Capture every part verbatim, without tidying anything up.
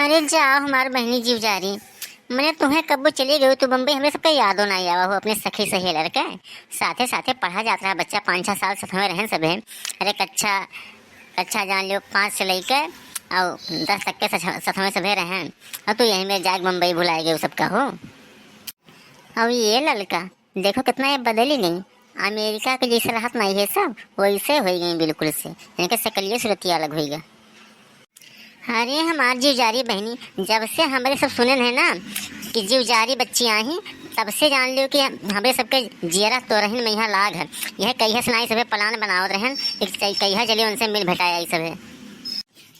अरे जाओ हमार बहिनी जीवजारी, मने तुम्हें कब्बो चली गयो तो बम्बई हमरे सबका यादो ना आवा हो, अपने सखी सहेलर के साथे साथे पढ़ा जात रहा बच्चा, पाँच छह साल सथवे रहन सभे। अरे कक्षा, कक्षा जान लियो पाँच से लेके और दस तक के सथ-, सथवे सभे रहन, और तू यहीं में जाके बम्बई भुलाए गयो सबका हो। और ये ललका, देखो कितना ये बदली गई, अमेरिका के जैसे रहत नहीं है सब, वैसे हो गई बिल्कुल से, इनके शकलिए सूरतिया अलग हो गया। अरे हमार जीवजारी बहिनी, जब से हमरे सब सुने हैं ना कि जीवजारी बच्ची आई, तब से जान लियो कि हमरे सबके जियरा तोरहिन में यहाँ लाग है। यह कहिया से नाई सबे plan बनावत रहन कि कै-, कहिया चलिए उनसे मिल भेटाए आई सबे।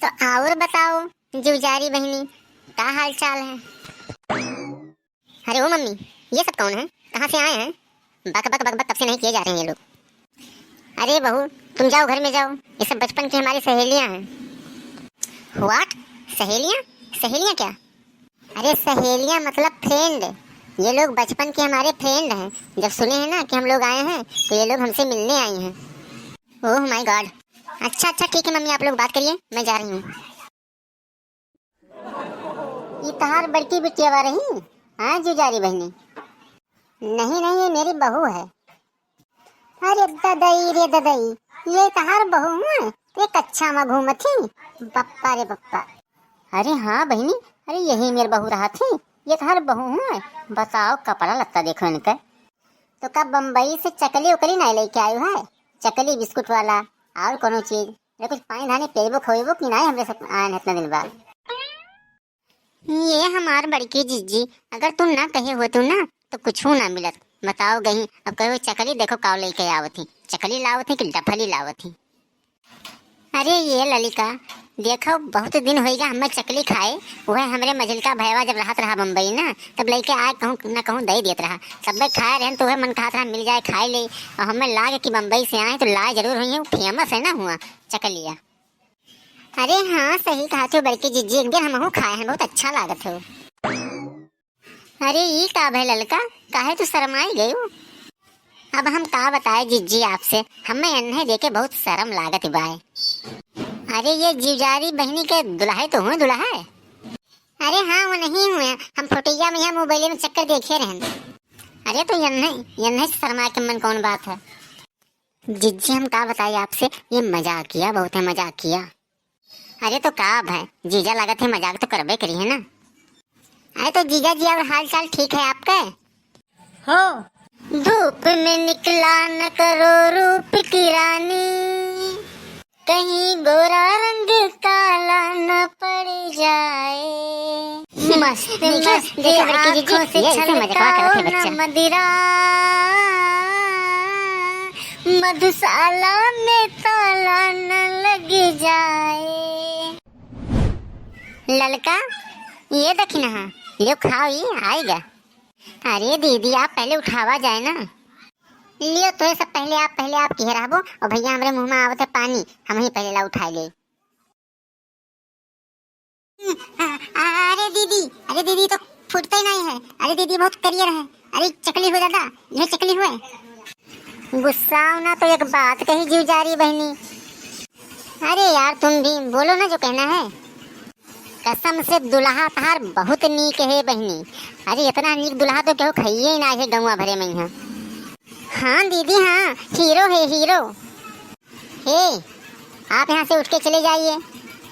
तो और बताओ जीवजारी बहिनी, का हाल चाल है? अरे ओ मम्मी, ये सब कौन है? कहाँ से आए हैं? बक बक बक बक कब से नहीं किए जा रहे हैं ये लोग। अरे बहू, तुम जाओ, घर में जाओ, ये सब बचपन की हमारी सहेलियाँ हैं। What? सहेलियाँ? सहेलियाँ क्या? अरे सहेलियाँ मतलब friend। ये लोग बचपन के हमारे friend हैं। जब सुने हैं ना कि हम लोग आए हैं तो ये लोग हमसे मिलने आई हैं। Oh my God। अच्छा अच्छा ठीक है मम्मी, आप लोग बात करिए, मैं जा रही हूँ। ई तहार बड़की बिटिया बा रही? हाँ जीवजारी बहिनी। नहीं नहीं, ये मेरी बहू है। अरे ददई रे ददई, ये तहार बहू हुए? ये कक्षा में घूमत ही? बप्पा रे बप्पा। अरे हाँ बहिनी, अरे यही मेर बहू रहत ही, ये तहार बहू हुए? बताओ कपड़ा लत्ता देखो इनके। तो का बम्बई से चकली उकली नहीं लेके आयु है? चकली बिस्कुट वाला और कोनो चीज? अरे कुछ पानी धानी पेबो खोइबो कि नहीं, हमरे सब आयन इतना दिन बाद। ये हमार बड़की जिज्जी, अगर तुम ना कहे होतू ना तो कुछ ना मिलत। बताओ गई, अब कहो चकली देखो काव लेके आवत ही, चकली लावत ही कि डफली लावत ही। अरे ये ललिका, देखो बहुत दिन होइगा हमें चकली खाए, वह हमरे मझिलका भयवा जब रहत रहा बम्बई ना, तब लेके आए कहूँ ना कहूँ दे देत रहा, तब खाए रहन तो वह मन कहत रहा मिल जाए खाए ले, और हमें लाग कि बम्बई से आए तो लाए जरूर हुई है, famous है ना हुआ चकलिया। अरे हाँ, सही कहा थो बड़की जिज्जी, एक बेर हमहू खाए हैं, बहुत अच्छा लागत हो। अरे ई का भय ललका, काहे तू शर्माई गयू? अब हम का बताए जिज्जी आपसे, हमें अन्हे देके बहुत शर्म लागत बाय। अरे ये जीवजारी बहिनी के दुल्हे तो हुए दुल्हा है। अरे हाँ, वो नहीं हुए, हम फोटोया में यहाँ मोबाइल में चक्कर देखे रहन। अरे तो यन्हे, यन्हे शर्मा के मन कौन बात है। जिज्जी, हम का बताई आपसे, ये मजाकिया बहुत है, मजाकिया। अरे तो का अब है, जीजा लागत है, मजाक तो करबे करी है ना। अरे तो जीजा जी, और हाल चाल ठीक है आपके? हो। धूप में निकला न करो रूप की रानी, कहीं गोरा रंग काला न पड़ जाए। मस्त देखिए, मस्त देखिए, बड़की जीजी, आँखों से ये इसे मजाक करत है छलकाओ बच्चा। न मदिरा, मधुशाला में ताला न लग जाए। ललका, ये देखी ना, लियो खाओ, ये आएगा। अरे दीदी, आप पहले उठावा जाए ना। लियो तो ये सब पहले आप, पहले आप किहे रहबो, और भैया हमरे मुँह में आवत है पानी, हम ही पहले ला उठाए ले। अरे दीदी, अरे दीदी, तो फूटते ही नहीं है। अरे दीदी, बहुत करियर है। अरे चकली हो दादा, ये चकली हुए। गुस्साओ ना, तो एक बात कही जीवजारी बहिनी। अरे यार, तुम भी बोलो ना जो कहना है। कसम से दुल्हा तहार बहुत नीक है बहिनी। अरे इतना नीक दुल्हा तो केहू खाइए ही ना है गौवा भरे में यहाँ। हाँ दीदी हाँ, हीरो है हीरो। हे, आप यहाँ से उठ के चले जाइए,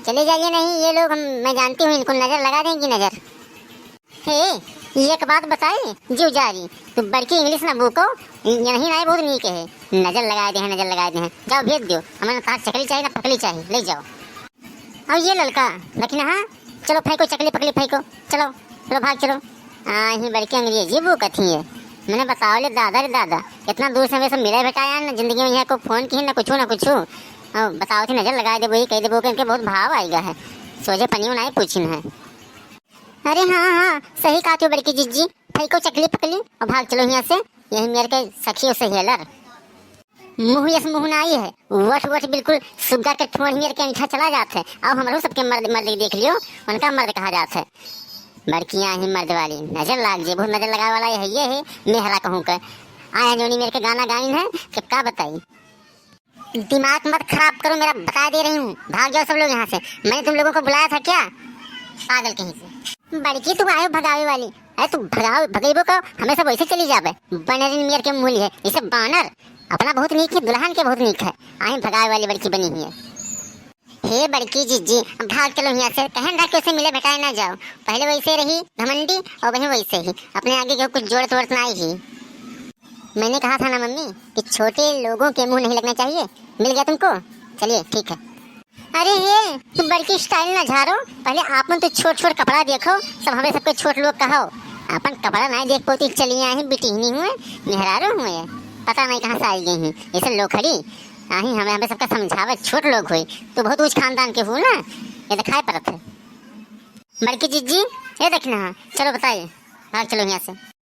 चले जाइए, नहीं ये लोग हम, मैं जानती हूँ इनको, नजर लगा देंगी नजर। हे, ये एक बात बताई जीवजारी, तू बड़की इंग्लिश ना बूको, ये नहीं ना बहुत नीक है, नजर लगाए दे हैं, नजर लगाए दे हैं, जाओ भेज दो, हमें ना तार चकली चाहिए ना पकली चाहिए, ले जाओ। और ये ललका, देखी ना, हाँ, चलो फेंको चकली पकली फेंको, चलो, चलो भाग चलो। आ, ही बड़की अंग्रेजी बूकत ही है। मैंने बताओ ले दादा रे दादा, इतना दूर से हमें सब मिले भेटाया है ना, जिंदगी में यहाँ को फोन की ना कुछ ना कुछ। और बताओ थी नजर लगा दे, वही कह दे, वो के इनके बहुत भाव आएगा है, सोझे पनियो ना पूछिन है। अरे हाँ, हाँ, सही कहा तू बड़की जिज्जी, फेंको चकली पकली और भाग चलो यहाँ से, यही मेरे के सखी से हेलर। मुँह यस मुँह नाई है, वट वट बिल्कुल सुग्गा के ठोड़ मेरे के ऐंठा चला जात है। अब हमरो सबके मर्द, मर्द के देख लियो, उनका मर्द कहा जात है। बड़कियाँ ही मर्द वाली, नजर लाग जे, बहुत नजर लगावे वाला ये है, ये है, मेहरा कहूँ के। आया जोनी मेरे के गाना गाइन है, कि का बताई। दिमाग मत खराब करो मेरा, बता दे रही हूँ, भाग जाओ सब लोग यहाँ से। मैंने तुम लोगों को बुलाया था क्या? पागल कहीं से। बड़की, तू आयो भगावे वाली। अरे, तू भगाओ, भगइबो का, हमें सब वैसे चली जाबे। बनरिन मियर के मूली है, इसे बानर। अपना बहुत नीक है, दुल्हन के बहुत नीक है। आही भगावे वाली बड़की बनी हुई है। हे बड़की जिज्जी, अब भाग चलो हियाँ से। कहन रहा कि उसे मिले भेटाए ना जाओ। पहले वैसे रही घमंडी और वहीं वैसे ही। अपने आगे के कुछ जोड़त वोड़त ना आई ही। मैंने कहा था ना मम्मी कि छोटे लोगों के मुंह नहीं लगना चाहिए। मिल गया तुमको, चलिए ठीक है। अरे हे, तू बड़की स्टाइल ना झारो, पहले आपन तो छोट छोट कपड़ा देखो, सब हमें सबको छोट लोग कहो। अपन कपड़ा नहीं देख पाती, चली आई बिटिहनी हुए, मेहरारू हुए, पता नहीं कहाँ से आई गई हैं ये सब लोग खड़ी। आही हमें, हमें सबका समझावे, छोट लोग हुई, तू बहुत ऊंच खानदान के हो ना, ये दिखाई पड़त है। बड़की जिज्जी, ये देखना है, चलो बताइए, भाग चलो यहाँ से।